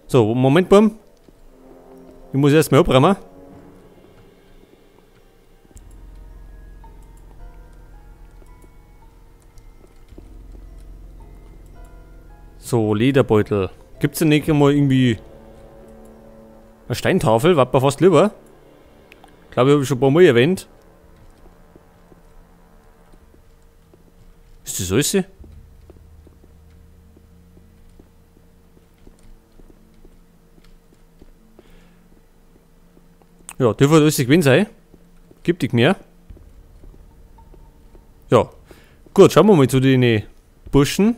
So, Moment, Baum. Ich muss erstmal abräumen. So, Lederbeutel. Gibt's denn nicht mal irgendwie eine Steintafel? War mir fast lieber. Glaube ich, habe ich schon ein paar Mal erwähnt. Ist das alles? Ja, dürfte alles gewesen sein. Gibt nicht mehr. Ja. Gut, schauen wir mal zu den Burschen.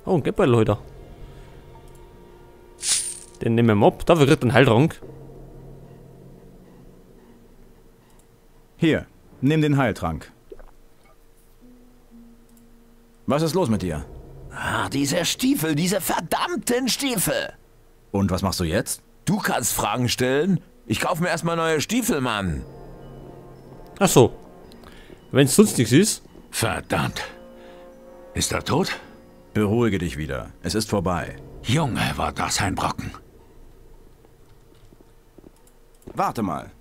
Oh, ein Geldbeutel heute. Den nehmen wir ab. Dafür kriegt er einen Heiltrank. Hier, nimm den Heiltrank. Was ist los mit dir? Ah, diese Stiefel, diese verdammten Stiefel. Und was machst du jetzt? Du kannst Fragen stellen. Ich kaufe mir erstmal neue Stiefel, Mann. Ach so. Wenn es sonst nichts ist. Verdammt. Ist er tot? Beruhige dich wieder. Es ist vorbei. Junge, war das ein Brocken. Warte mal.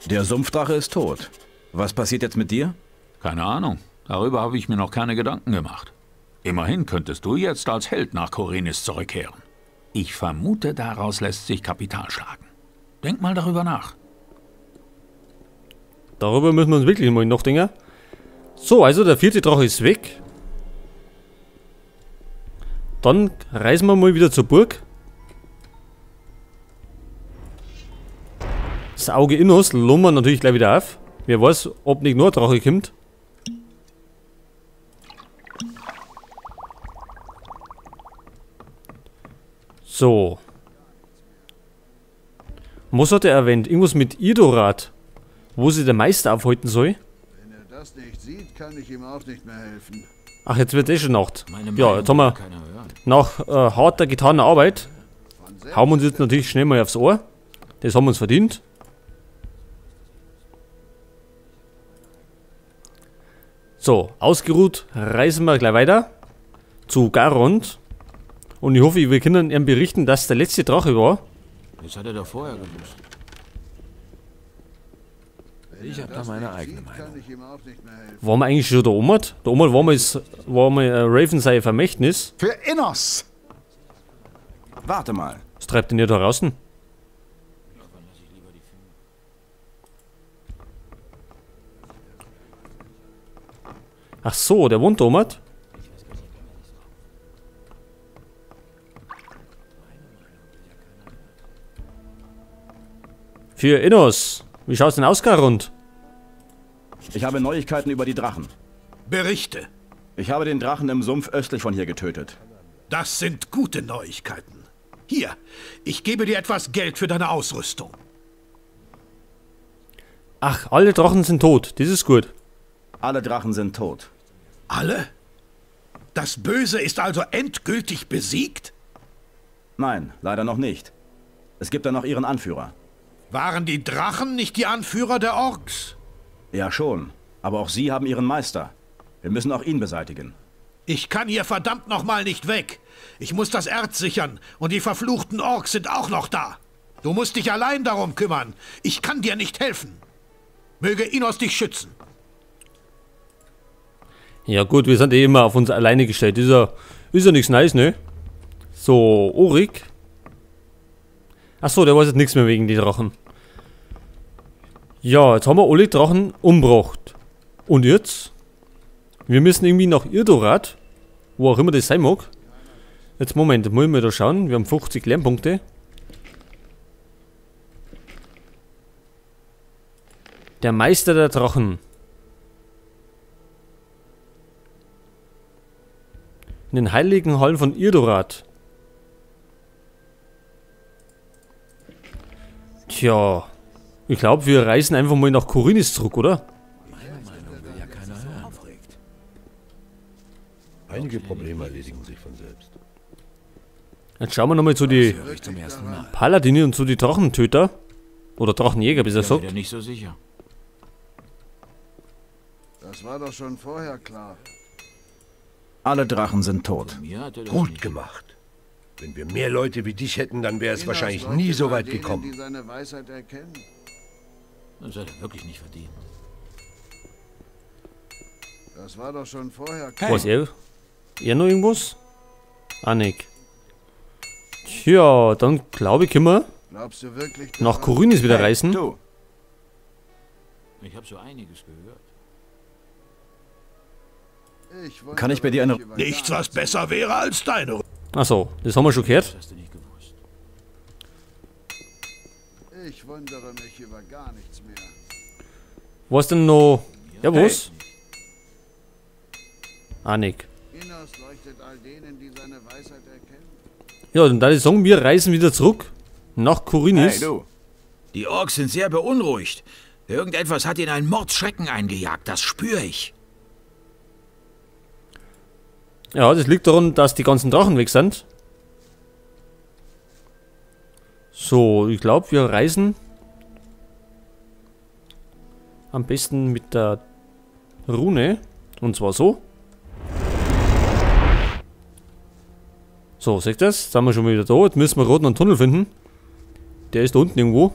Der Sumpfdrache ist tot. Was passiert jetzt mit dir? Keine Ahnung. Darüber habe ich mir noch keine Gedanken gemacht. Immerhin könntest du jetzt als Held nach Khorinis zurückkehren. Ich vermute, daraus lässt sich Kapital schlagen. Denk mal darüber nach. Darüber müssen wir uns wirklich mal nachdenken. So, also der vierte Drache ist weg. Dann reisen wir mal wieder zur Burg. Das Auge Innos lummern natürlich gleich wieder auf. Wer weiß, ob nicht nur ein Drache kommt. So. Was hat er erwähnt? Irgendwas mit Irdorath. Wo sich der Meister aufhalten soll. Wenn er das nicht sieht, kann ich ihm auch nicht mehr helfen. Ach, jetzt wird eh schon Nacht. Ja, jetzt haben wir nach harter getaner Arbeit hauen wir uns jetzt natürlich schnell mal aufs Ohr. Das haben wir uns verdient. So, ausgeruht reisen wir gleich weiter zu Garond. Und ich hoffe, wir können ihm berichten, dass der letzte Drache war. Das hat er doch vorher gewusst. Ich habe da meine eigene Meinung. Waren wir eigentlich schon da oben? Da oben war mal Raven sein Vermächtnis. Für Innos! Warte mal. Was treibt denn ihr da draußen? Ach so, der wohnt da oben. Für Innos. Wie schaut's denn aus, Garond? Ich habe Neuigkeiten über die Drachen. Berichte. Ich habe den Drachen im Sumpf östlich von hier getötet. Das sind gute Neuigkeiten. Hier, ich gebe dir etwas Geld für deine Ausrüstung. Ach, alle Drachen sind tot. Das ist gut. Alle Drachen sind tot. Alle? Das Böse ist also endgültig besiegt? Nein, leider noch nicht. Es gibt da noch ihren Anführer. Waren die Drachen nicht die Anführer der Orks? Ja schon, aber auch sie haben ihren Meister. Wir müssen auch ihn beseitigen. Ich kann hier verdammt nochmal nicht weg. Ich muss das Erz sichern und die verfluchten Orks sind auch noch da. Du musst dich allein darum kümmern. Ich kann dir nicht helfen. Möge Innos dich schützen. Ja gut, wir sind eh immer auf uns alleine gestellt. Ist ja nichts Neues, ne? So, Orik. Achso, der weiß jetzt nichts mehr wegen den Drachen. Ja, jetzt haben wir alle Drachen umgebracht. Und jetzt? Wir müssen irgendwie nach Irdorath. Wo auch immer das sein mag. Jetzt Moment, muss ich mal da schauen. Wir haben 50 Lernpunkte. Der Meister der Drachen. In den heiligen Hallen von Irdorath. Tja, ich glaube, wir reisen einfach mal nach Khorinis zurück, oder? Einige Probleme erledigen sich von selbst. Jetzt schauen wir nochmal zu die Paladine und zu die Drachentöter. Oder Drachenjäger, besser gesagt. Nicht so sicher. Das war doch schon vorher klar. Alle Drachen sind tot. Gut gemacht. Wenn wir mehr Leute wie dich hätten, dann wäre es wahrscheinlich nie so weit gekommen. Die seine Weisheit erkennen. Das hat er wirklich nicht verdient. Das war doch schon vorher klar. Was, er? Er noch irgendwas? Ah, nicht. Tja, dann glaube ich, können wir nach Khorinis wieder reisen. Du. Ich habe so einiges gehört. Kann ich bei dir eine... Nichts, was besser wäre als deine. Achso, das haben wir schon gehört. Das hast du nicht gewusst. Ich wundere mich über gar nichts mehr. Was denn noch? Ja, was? Ah, nicht. Ja, dann würde ich sagen, wir reisen wieder zurück nach Khorinis. Hey, du. Die Orks sind sehr beunruhigt. Irgendetwas hat ihnen einen Mordsschrecken eingejagt, das spüre ich. Ja, das liegt daran, dass die ganzen Drachen weg sind. So, ich glaube, wir reisen am besten mit der Rune. Und zwar so. So, seht ihr das? Jetzt sind wir schon wieder da. Jetzt müssen wir gerade noch einen Tunnel finden. Der ist da unten irgendwo.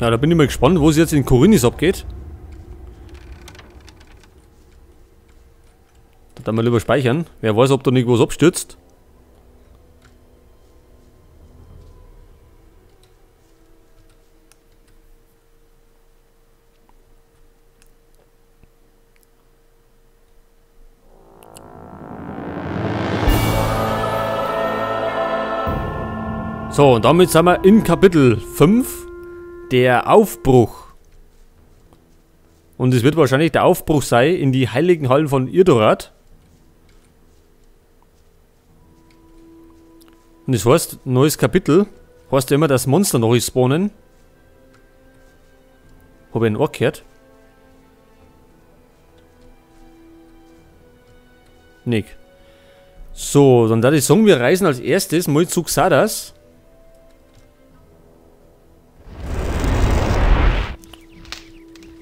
Ja, da bin ich mal gespannt, wo es jetzt in Khorinis abgeht. Da dann mal lieber speichern. Wer weiß, ob da nicht was abstürzt. So, und damit sind wir in Kapitel 5. Der Aufbruch. Und es wird wahrscheinlich der Aufbruch sein in die heiligen Hallen von Irdorath. Und das heißt, neues Kapitel. Heißt ja immer, dass Monster noch spawnen. Hab ich einen Ork gehört? Nick. So, dann würde ich sagen, wir reisen als erstes mal zu Xardas.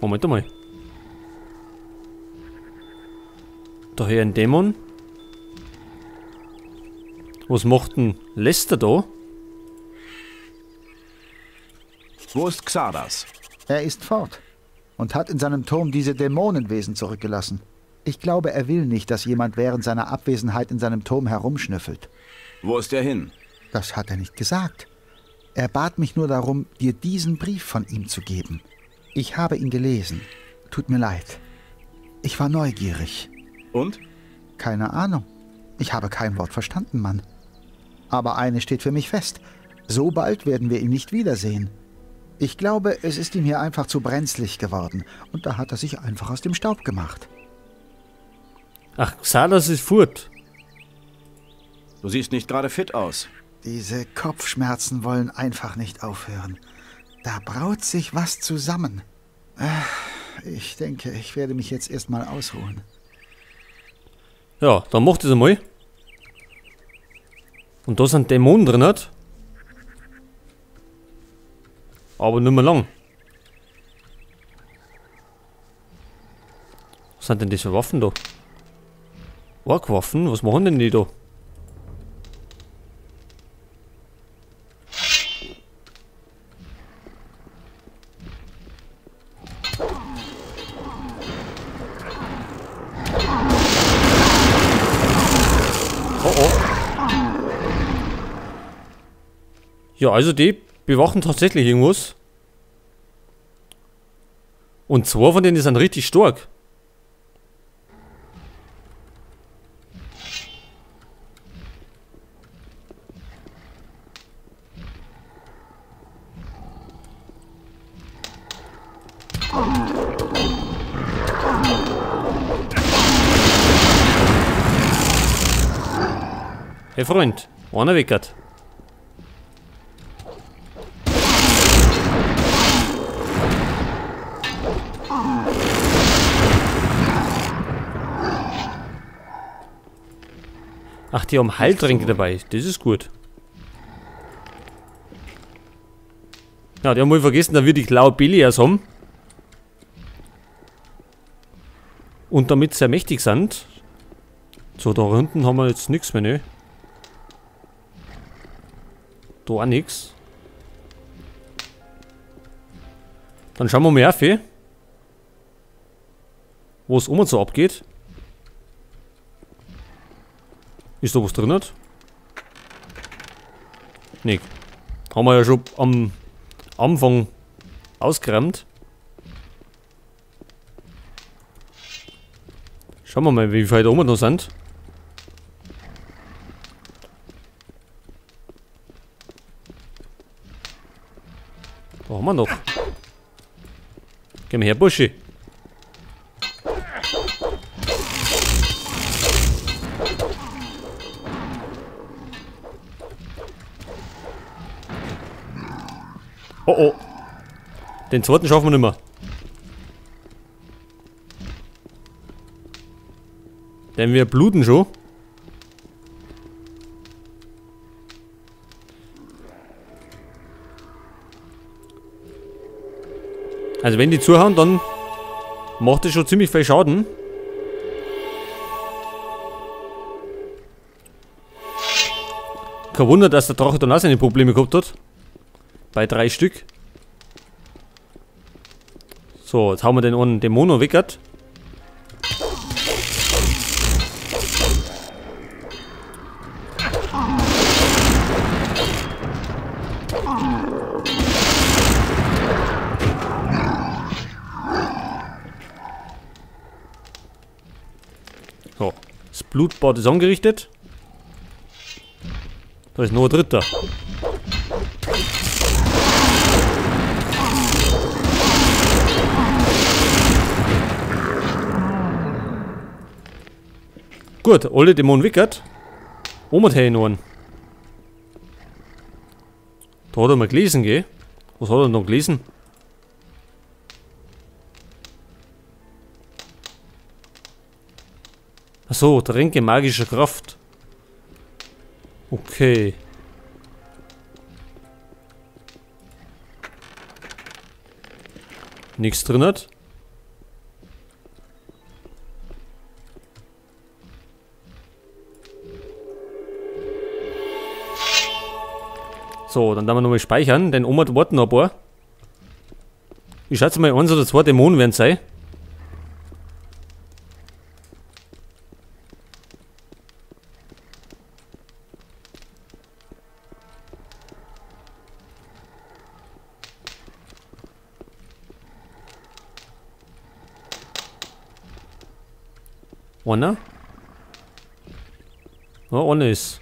Moment mal. Da hier ein Dämon. Was macht denn Lester da? Wo ist Xardas? Er ist fort und hat in seinem Turm diese Dämonenwesen zurückgelassen. Ich glaube, er will nicht, dass jemand während seiner Abwesenheit in seinem Turm herumschnüffelt. Wo ist er hin? Das hat er nicht gesagt. Er bat mich nur darum, dir diesen Brief von ihm zu geben. Ich habe ihn gelesen. Tut mir leid. Ich war neugierig. Und? Keine Ahnung. Ich habe kein Wort verstanden, Mann. Aber eines steht für mich fest. So bald werden wir ihn nicht wiedersehen. Ich glaube, es ist ihm hier einfach zu brenzlig geworden. Und da hat er sich einfach aus dem Staub gemacht. Ach, Xardas ist fort. Du siehst nicht gerade fit aus. Diese Kopfschmerzen wollen einfach nicht aufhören. Da braut sich was zusammen. Ich denke, ich werde mich jetzt erstmal ausruhen. Ja, dann macht es einmal. Und da sind Dämonen drin. Hat. Aber nicht mehr lang. Was sind denn diese Waffen da? Ork-Waffen? Was machen denn die da? Ja, also die bewachen tatsächlich irgendwas. Und zwei von denen sind richtig stark. Hey Freund, einer weckert. Ach, die haben Heiltränke dabei. Das ist gut. Ja, die haben wohl vergessen, da wir die Klaue Beliars haben. Und damit sehr mächtig sind. So, da hinten haben wir jetzt nichts mehr, ne? Da auch nichts. Dann schauen wir mal auf, wo es um und so abgeht. Ist da was drin? Nicht? Nee. Haben wir ja schon am Anfang ausgeräumt. Schauen wir mal, wie viele da oben noch sind. Da haben wir noch. Geh mal her, Bursche. Oh oh. Den zweiten schaffen wir nicht mehr. Denn wir bluten schon. Also wenn die zuhauen, dann macht das schon ziemlich viel Schaden. Kein Wunder, dass der Drache dann auch seine Probleme gehabt hat. Bei 3 Stück. So, jetzt hauen wir den einen Dämonen weg. So, das Blutbad ist angerichtet. Da ist noch ein dritter. Gut, alle Dämonen wickert. Oben hat noch einen. Da hat er mal gelesen, gell? Was hat er denn noch gelesen? Achso, Tränke magischer Kraft. Okay. Nichts drin hat. So, dann darf man nochmal speichern, denn Oma warten noch ein paar. Ich schätze mal, 1 oder 2 Dämonen werden sein. Einer? Ja, einer ist.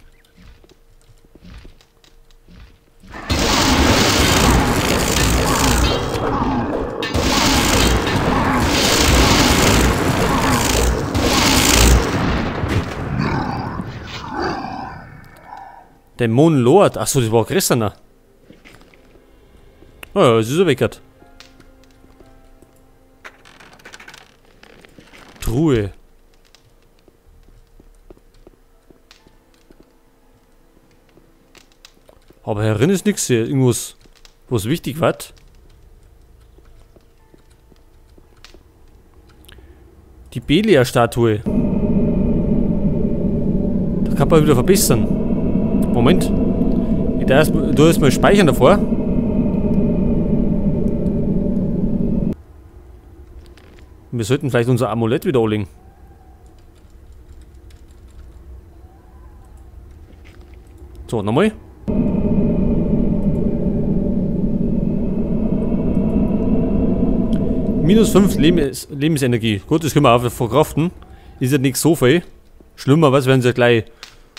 Dämonenlord. Achso, das war gestern. Oh ja, es ist er weg. Truhe. Aber herin ist nichts hier. Irgendwas, was wichtig war. Die Belia-Statue. Da kann man wieder verbessern. Moment. Ich tu erstmal speichern davor. Wir sollten vielleicht unser Amulett wieder anlegen. So, nochmal. Minus 5 Lebensenergie. Gut, das können wir auch verkraften. Ist ja nicht so viel. Schlimmer, was, wenn sie ja gleich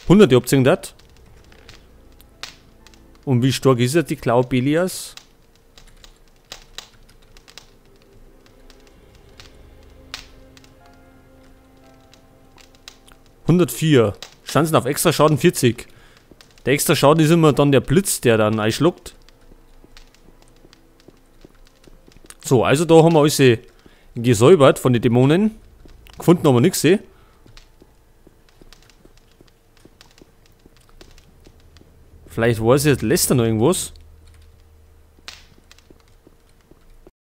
100 abziehen hat. Und wie stark ist jetzt die Klaue Belias? ...104. Chancen auf extra Schaden 40. Der extra Schaden ist immer dann der Blitz, der dann einschluckt. So, also da haben wir alles gesäubert von den Dämonen. Gefunden haben wir nichts. Vielleicht weiß jetzt Lester noch irgendwas.